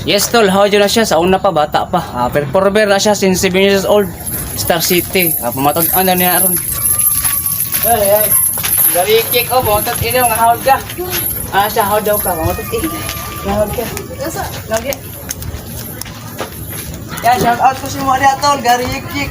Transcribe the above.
Yes, tol, how na siya sa una pa, bata pa. Ah, performer na siya since 7 years old. Star City. Ah, pamatod-an na niya aron. Ay, ay. Dari kick oh, pamatod ilaw nga hawd ka. Ah, siya hawd daw ka, pamatod eh. Hawd ka. Lagi. Yan, shout out ko si Maria, tol, Gary Yik.